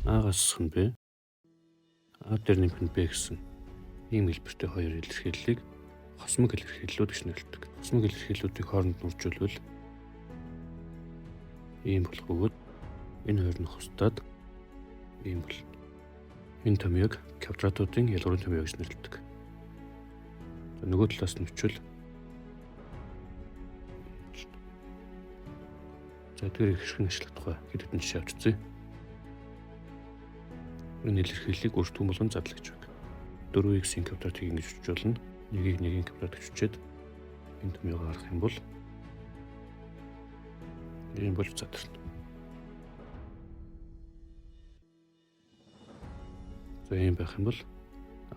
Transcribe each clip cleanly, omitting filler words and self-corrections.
А гасах нь Б, А дээр нэмэх нь Б гэсэн ийм хэлбэртэй хоёр илэрхийллийг хосмог илэрхийллүүд гэж нэрлэдэг. Хосмог илэрхийллүүдийг хооронд нь үржүүлбэл ийм болох бөгөөд энэ хоёр нь хусдаад ийм болно. Энэ томьёог квадратуудын ялгуурын томьёо гэж нэрлэдэг. За нөгөө талаас нь өчвөл за эдгээрийг хэрхэн ашиглах вэ хэд хэдэн жишээ авч үзье. Энэ илэрхийллийг өртгөн болгон задлах гэж байна. 4x-ийн квадратыг ингэж өчөж болно. 1-ийг 1-ийн квадрат гэж өчөөд энэ томьёогоо харах юм бол ийм болж задарна. За ийм байх юм бол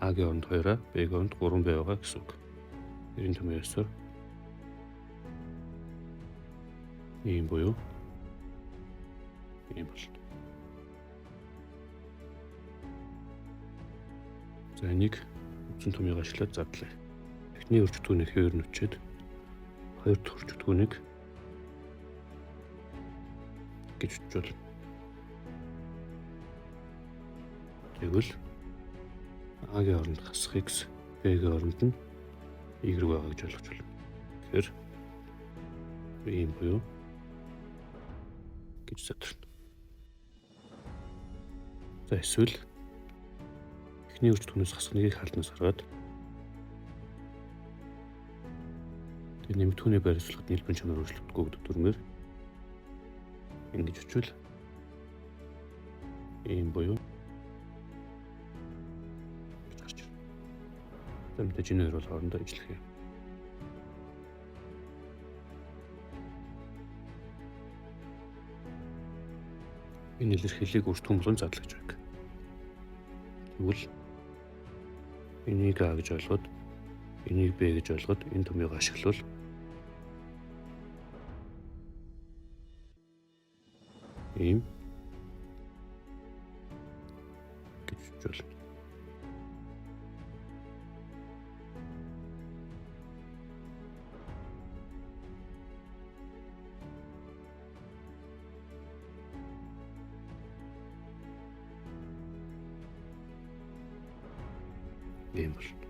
А-гийн оронд 2А, Б-гийн оронд 3Б байгаа гэсэн үг. Энэ томьёосоор ийм буюу ийм болно. За энийг үндсэн томьёогоо ашиглаад задлаа. Эхний өрчдгүүнийг хэвээр нь өчөөд хоёр дахь өрчдгүүнийг гэж өчвөл. Тэгвэл А-гийн оронд хасах x, Б-гийн оронд нь Y байгаа гэж ойлгож байна. Тэгэхээр ийм буюу гэж задарна. За эсвэл эхний өрчдгүүнээс хасах нэгийг хаалтнаас гаргаад тэр нэмэгдхүүний байрлуулахад нийлбэрийн чанар өөрчлөгдөхгүй гэдэг дүрмээр ингэж өчвөл ийм буюу гэж гарч ирнэ. За мэдээж энэ хоёр бол хоорондоо ижилх юм. Энэ илэрхийллийг өртгөн болгон задлах гэж байна. Тэгвэл энийг А гэж ойлгоод энийг Б гэж ойлгоод энэ томьёогоо ашиглавал ийм гэж болно. Ийм болно.